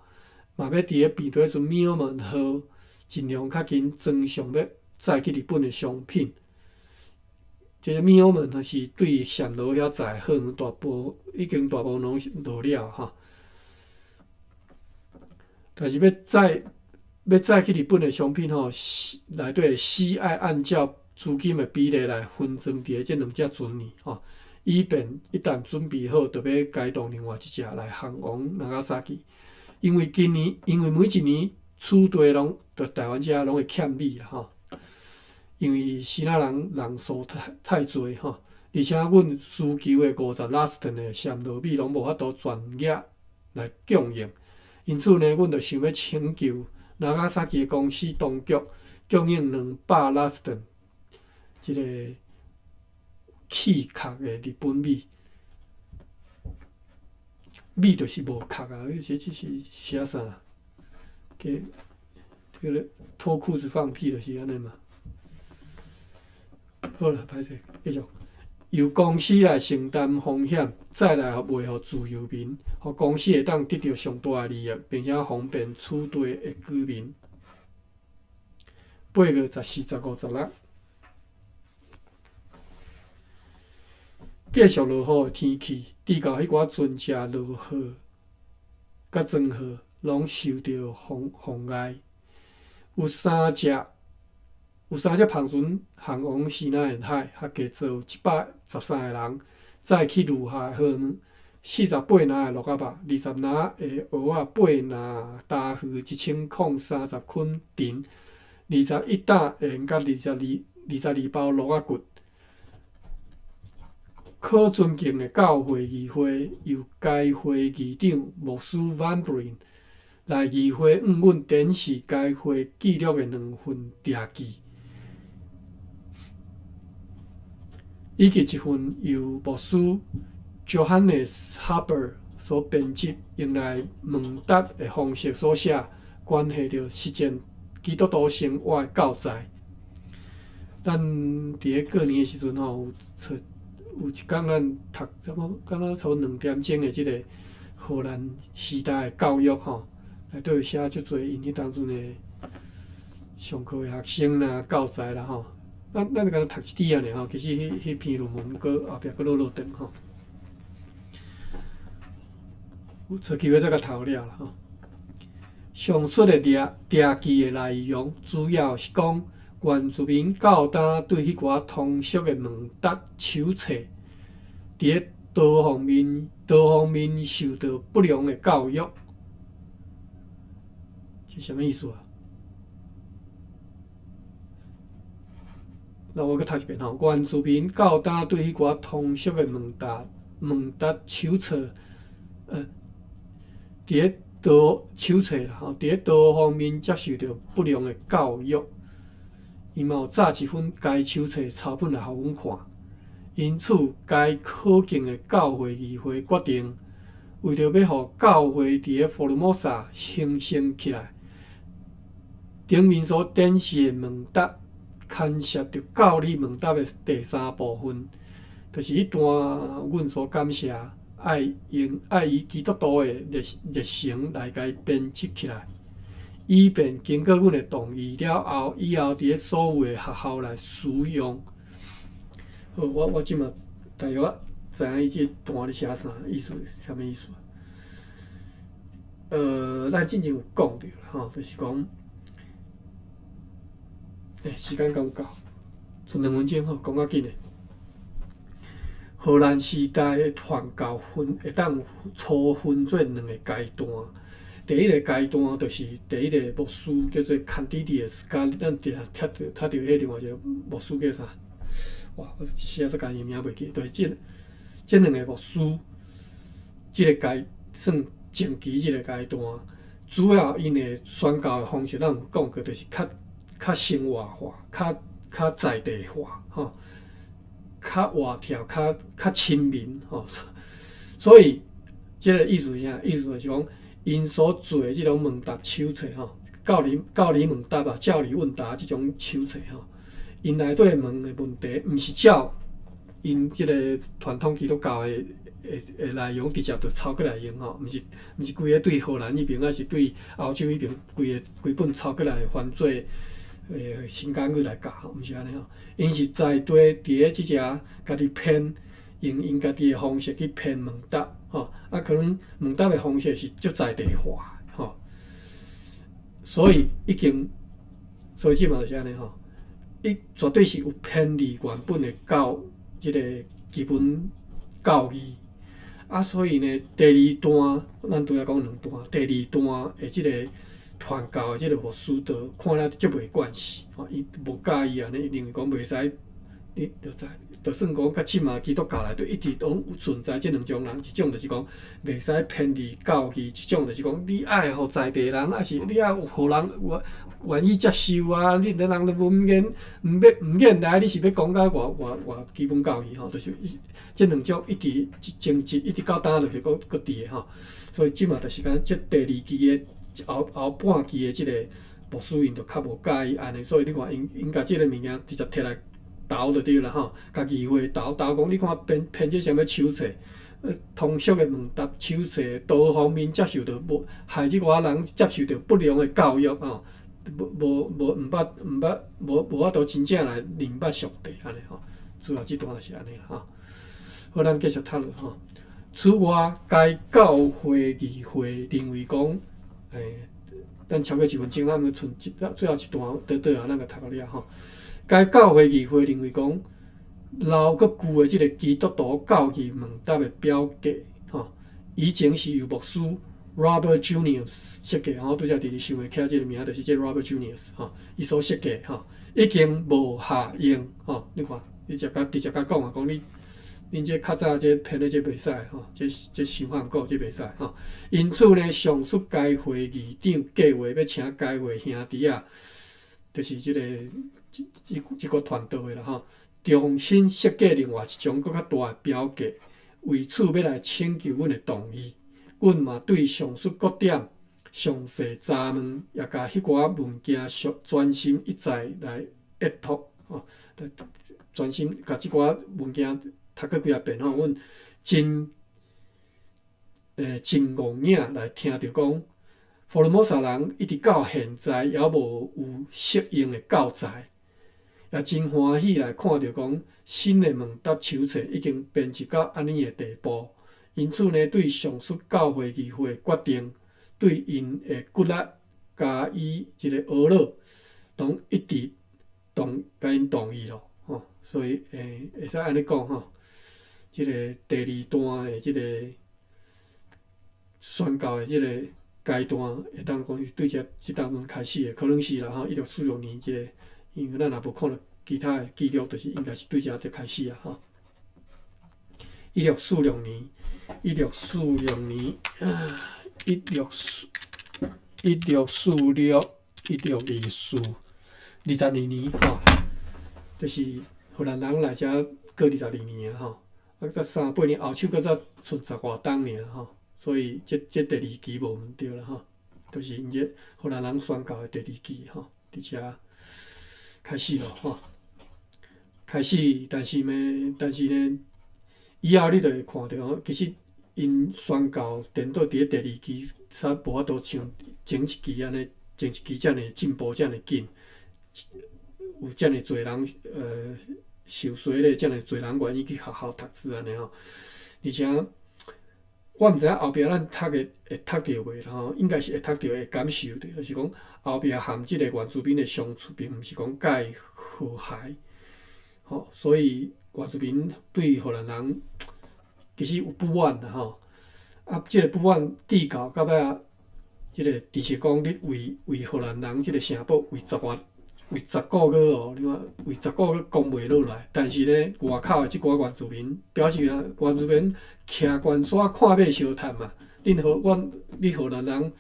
嘛欲佇咧平底船廟門號，盡量較緊裝上欲載去日本的商品。這个廟門就是對暹羅遐載貨物大部已經大部分攏落了吼。但是欲載欲載去日本的商品吼，內底死愛按照資金的比例來分裝佇咧這兩隻船裡吼，以便一旦準備好，就欲開動另外一隻來航往那伽薩奇。因為今年，因為每一年此地攏佇臺灣遮攏會欠米啦吼，因為支那人人數太太濟吼，而且阮需求的50拉斯頓的暹羅米攏無法度全額來供應，因此呢，阮就想欲請求那伽薩奇的公司當局供應200拉斯頓，這个去殼的日本米，米就是無殼啊！你這是寫啥？給這個脫褲子放屁就是按呢嘛。好啦，歹勢，繼續。由公司來承擔風險，再來賣予自由民，予公司會當得著上大的利益，並且方便此地的居民。8月14、15、16，繼續落雨的天氣，直到彼寡船隻落貨佮裝貨，攏受著妨礙。有三隻帆船航往西南沿海，合計載有113個人，載去呂下的貨物，48籃的鹿仔肉，20籃的蚵仔，8籃焦魚，1030捆藤，21擔鹽佮22包鹿仔骨。可尊敬的教會議會由該會議長牧師 Van Bren 來議會向阮展示該會記錄的兩份牒記，以及一份由牧師 Johannes Harper 所編輯，用來問答的方式所寫，關係著實踐基督徒生活的教材。咱佇咧過年的時陣吼，有揣有一工咱讀差不多，敢若差不多2點鐘的這个荷蘭時代的教育吼，內底有寫足濟𪜶彼當陣的上課的學生啦、教材啦吼。咱敢若讀一滴仔爾吼，其實彼篇論文閣後壁閣落落長吼。有揣機會再共讀了啦吼。上述的牒記的內容，主要是講原住民教單對彼寡通俗的問答手冊，佇咧多方面受著不良的教育，這啥物意思啊？那我閣讀一遍吼，原住民教單對彼寡通俗的問答手冊，佇咧多手冊啦吼，佇咧多方面接受著不良的教育，伊嘛有紮一份該手冊抄本來予阮看。因此，該可敬的教會議會決定，為著欲予教會佇咧福爾摩沙興盛起來，頂面所展示的問答，牽涉著教理問答的第三部分，就是彼段阮所感謝，愛以基督徒的熱誠來共伊編輯起來，以便經過阮的同意了後，以後佇咧所有的學校來使用。好，我這馬大約知影伊這段咧寫啥意思，啥物意思？咱進前有講著啦吼，就是講，時間敢有夠？賰2分鐘吼，講較緊的。荷蘭時代的傳教分會當粗分做兩個階段。第一個階段就是第一個牧師叫做康迪迪的，佮咱定定聽著彼另外一個牧師叫啥？哇！我一時仔煞共伊名袂記，就是這兩個牧師，這个階算前期這个階段，主要𪜶的宣教的方式，咱有講過，就是較生活化、較在地化，吼，較活跳、較親民，吼。所以，這个意思是啥？意思就是講，𪜶所做的這種問答手冊，吼，教理問答啊，教理問答這種手冊，吼。𪜶內底問的問題，毋是照𪜶這個傳統基督教的內容直接就抄過來用吼，毋是規个對荷蘭彼爿，抑是對歐洲彼爿規个規本抄過來翻做新港語來教，毋是按呢吼。𪜶是在地佇咧這遮家己編，用𪜶家己的方式去編問答吼，啊，可能問答的方式是足在地化吼，所以已經，所以這嘛就是按呢吼。伊絕對是有偏離原本的教這个基本教義啊，所以呢，第二段咱拄才講兩段，第二段的這个傳教的這个牧師就看了足袂慣勢，吼，伊無佮意按呢，認為講袂使你就知，就算講到這馬基督教內底一直攏有存在這兩種人，一種就是講袂使偏離教義，一種就是講你愛予在地人，抑是你愛予人願意接受啊！恁的人都無免毋欲毋願來，你是欲講甲偌偌偌基本教義吼，就是這兩種一直爭執，一直到今就是閣閣佇的吼。所以這馬就是講，這第二期的後後半期的這個牧師𪜶就較無佮意按呢，所以你看𪜶𪜶共這個物件直接提來投就對啦吼，共議會投投講，你看編編這啥物手冊，通俗的問答手冊，多方面接受著無，害這寡人接受著不良的教育吼，無無無毋捌毋捌無無法度真正來認捌上帝按呢吼，主要這段就是按呢啦吼。好，咱繼續讀落吼。此外，該教會議會認為講，咱超過一分鐘，咱賰一最後一段短短啊，咱共讀到了吼。該教會議會認為講，老閣舊的這個基督徒教義問答的表格，吼，以前是由牧師 Robert Junius 設計，吼，拄才佇咧想會起這個名，就是這個 Robert Junius 吼，伊所設計吼，已經無效用，吼，你看，伊直接直接共講啊，講你。恁這較早這編的這袂使吼，這這傷反古這袂使吼。因此呢，上述該會議長計劃欲請該會兄弟仔，就是這個這這這個團隊的啦吼，重新設計另外一張閣較大的表格，為此欲來請求阮的同意。阮嘛對上述各點詳細查問，也共彼寡文件專心一再來閱讀吼，專心共這寡文件讀過幾仔遍吼，阮真真戇影來聽著講，福爾摩沙人一直到現在猶無有適用的教材，也真歡喜來看著講新的問答手冊已經編輯到按呢的地步。因此呢，對上述教會議會決定，對𪜶的骨力加以這個呵咾，攏一直同共𪜶同意咯，吼。所以會使按呢講吼。這個第二段的這個宣教的這個階段，會當講是對這這當陣開始的，可能是啦吼，1646年這個，因為咱若無看著其他的記錄，就是應該是對這就開始啊吼。一六四六年，一六四六年，一六四六，1624，22年吼，就是荷蘭人來遮過22年啊吼。啊，才三八年後手閣才賰十外冬爾吼，所以這這第二期無毋對啦吼，就是𪜶這荷蘭人宣教的第二期吼，佇遮開始咯吼，開始，但是呢，但是呢，以後你就會看著吼，其實𪜶宣教顛倒佇咧第二期，才無法度像前一期按呢，前一期遮爾進步遮爾緊，有遮爾濟人受洗禮，遮爾濟人願意去學校讀書按呢吼，而且我毋知影後壁咱讀的會讀著袂啦吼，應該是會讀著會感受著，就是講後壁和這個原住民的相處，並毋是講介和諧，吼，所以原住民對荷蘭人其實有不滿啦吼，啊，這個不滿至到到尾仔，這個直接講你圍圍荷蘭人這個城堡圍十外。圍10個月哦，你看圍十個月攻袂落來，但是呢，外口的這寡原住民表示啥？原住民徛懸山看馬相趁嘛。恁荷阮你荷蘭人，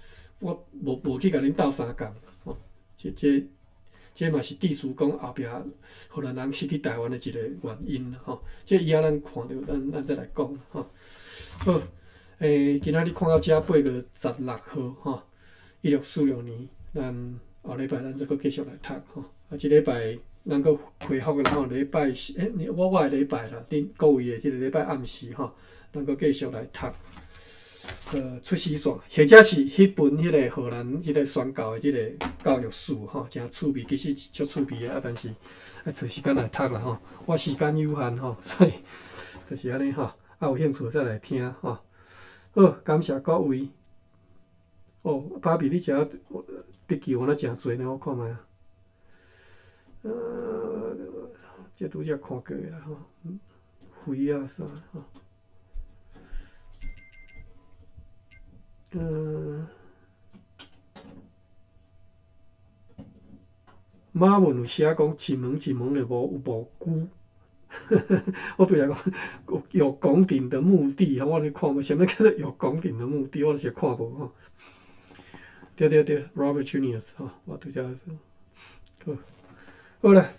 我無無去共恁鬥相共吼。這這這嘛是致使講後壁荷蘭人失去台灣的一個原因吼。這以後咱看著，咱咱再來講吼。好，今仔日看到這8月16號吼，1646年，咱。後禮拜咱再閣繼續來讀吼，啊，這禮拜咱閣恢復啦吼，禮拜四，我我的禮拜啦，恁各位的這個禮拜暗時吼，咱閣繼續來讀，出死線，或者是彼本彼個荷蘭彼個宣教的這個教育史吼，誠趣味，其實足趣味的啊，但是愛揣時間來讀啦吼，我時間有限吼，所以就是按呢吼，啊有興趣再來聽吼。好，感謝各位。哦，芭比，你遮筆記有哪誠濟呢？我看覓啊。這拄才看過啦吼，肥啊啥吼。馬文有寫講一門一門的無有無久，我拄才講有拱頂的墓地，我咧看無，啥物叫做有拱頂的墓地，我是看無吼。對對對，Robert Junius 吼，我拄才好，好啦，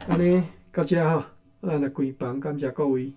按呢到遮吼，咱來關房，感謝各位。